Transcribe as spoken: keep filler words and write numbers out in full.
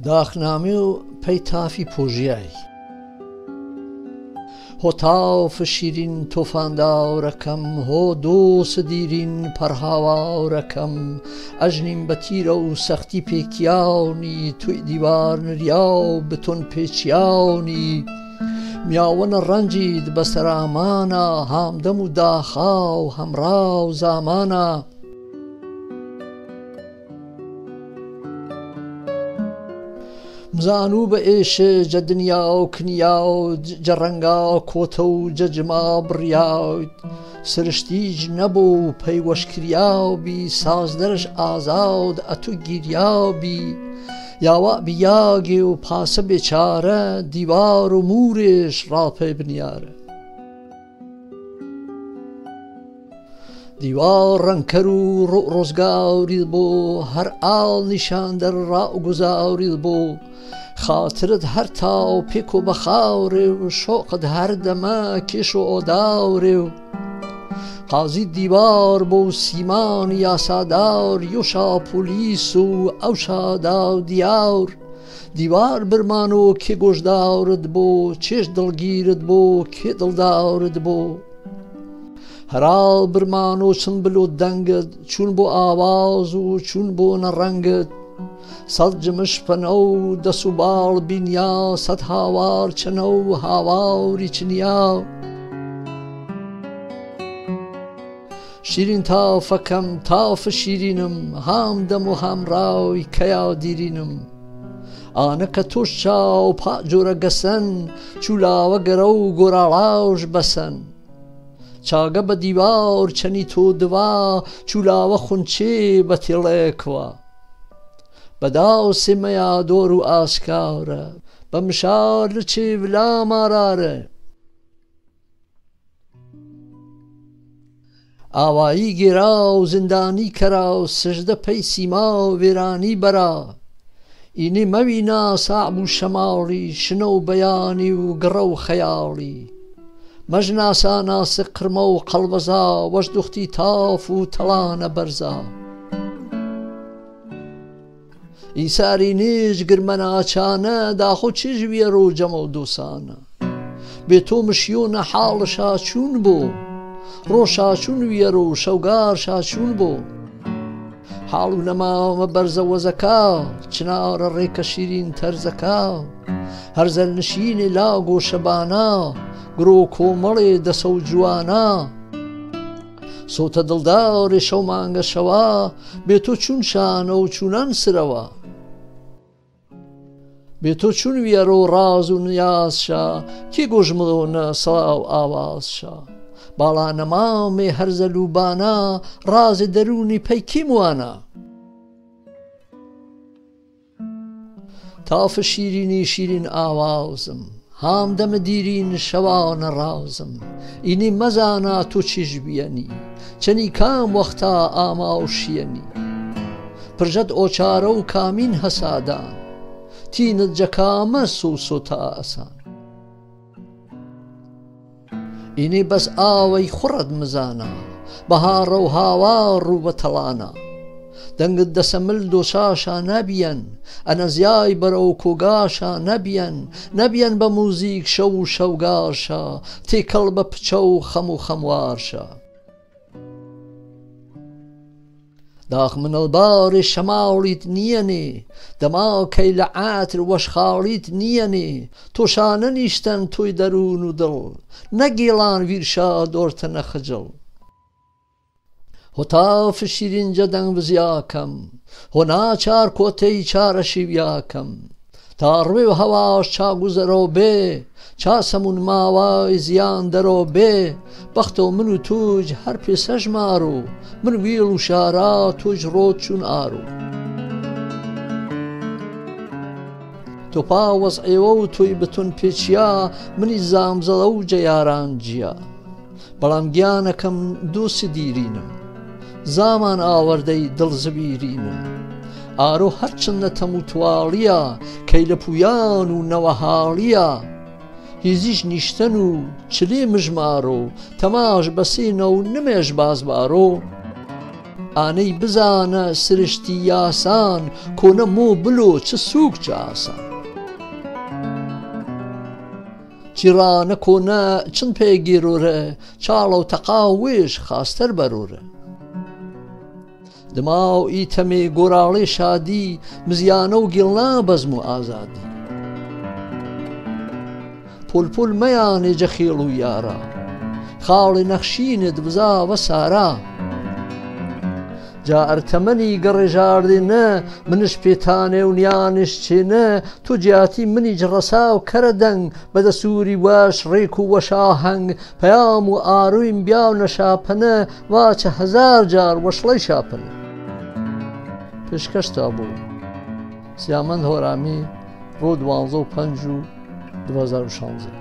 Daax namo pay tafi pojiai. Ho taof shirin tofan daurəkəm, ho dos dirin parhawaurəkəm. Ajnim bə tirə u səxti pekiauni, tu'i diwar niriau bəton pechiauni. Miawana ranjid bə səramana, hamdəm u daxau, hamrau zamana. Mzanu bə eshe jə diniau kniau, jə ranga kotau jə jima briau. Sirishti jnəbo pay washkriau bi, sazdərəsh azau də atu giriau bi. Yawa biyagi u pasa bechara, diwaru murish rapay bniara. Diwar rankaru ro rozgauri bo, har al nishandar ra guzauri bo. Xatirad har tau peko baxauri, shoqad har dama kesho odauri. Qazi diwar bo siman yasadaur, yosha polisu ausha dau diaur. Diwar birmano ke gojdaurad bo, chesh dalgirad bo, ke daldaurad bo. Haral birmano chun bilo dangad, chun bo awazu, chun bo narangad. Sad jamish panau, dasubal binya, sad hawar chanau, hawar ichinya. Shirin taof akam, taof shirinim, hamdam u hamrau i kayau dirinim. Ana katosh chau pa jora gasan, chulawa garau gora lauj basan. Chaga badiwa or chani to dwa, chulawa khunche batilekwa. Badau semaya doru askaura, bamshar leche vla marare. Awai girau, zindani karau, sajda pay simau, virani bara. Ini mawina sa'bu shamali, shinau bayani u garau khayali. Majna sana siqrmau qalbaza, wajdukhti tafu talana barza. Isari nij girmana chana, da kho chij wiaro jamal dosana. Beto mishiona hal sha chunbo, ro sha chun wiaro shaugar sha chunbo. Halu nama ma barza wazaka, chinara reka shirin tarzaka. Harzal nishine lago shabana, gro komale da sau juana. Sota daldare shaumanga shawa, beto chun sha no chunan sirawa. Beto chun wiaro razu nias sha, ki gojmudona salau awaz sha. Bala namame harza lubana, raze daruni pay kimwana. Tafa shirini shirin awazm, hamdam dirin shawana razm. Ini mazana to chij biyani, chani kam waqta amau shiani. Pirjad ocharo kamin hasadan, tina jakama so sota asan. Ini bas awai khurad mazana, baharo hawa ruba talana. Dangad dasamil dosha sha nabian, ana ziai barau koga sha nabian, nabian ba muzik shau shaugar sha, te kalba pchau khamu khamwar sha. Dax minal bari shamalit niyani, dama kayla atr washkhalit niyani, toshana nishtan toy darunu dil, nagilan wirsha dortana khajal. Hota fishirin jadan wizyakam, hona char kotei chara shivyakam. Tarwe hawa cha guzaro be, cha samun mawa izian daro be, bakhto munu tuj har pe sajmaru, mun wilu shara tuj rot chun aru. Topa was ewo tui batun pichia, muni zamzalo jayaran jia. Balam giana kam dusi dirinam. Zaman awardei dil zawirinam. Aro harchan na tamutwalia, kaila puyanu na wahalia. Hizish nishtanu, chili mijmaro, tamaj basino nimesh bazbaro. ئانەی بزانە سرشتی یاسان، کۆنە مۆ بلۆ چ سووک چ ئاسان. چیڕانە کۆنە چن پێگیرۆرە، چاڵە و تەقا وێش خاستەر بەرۆرە. دماو ئی تەمێ گۆراڵێ شادی، مزیانە و گیڵنا بەزم و ئازادی. پۆلپۆل مەیانێ جە خێڵ و یارا، خاڵێ نەخشینێ دبزا وە سارا. جا ئەر تەمەنی گەڕێ ژاردێنە، منش پێتانێ و نیانێش چێنە، تۆ جیاتی منیچ ڕەسا و کەرە دەنگ، بە دەسووری وەش ڕێک و وەش ئاهەنگ، پەیام و ئاروین بیاونە شاپەنە، واچە هەزار جار وەشڵەی شاپەنە. پێشکەشتا بۆ سیامەند هۆرامی، ڕۆ دوانزە و پەنج و دوو هەزار و شانزە.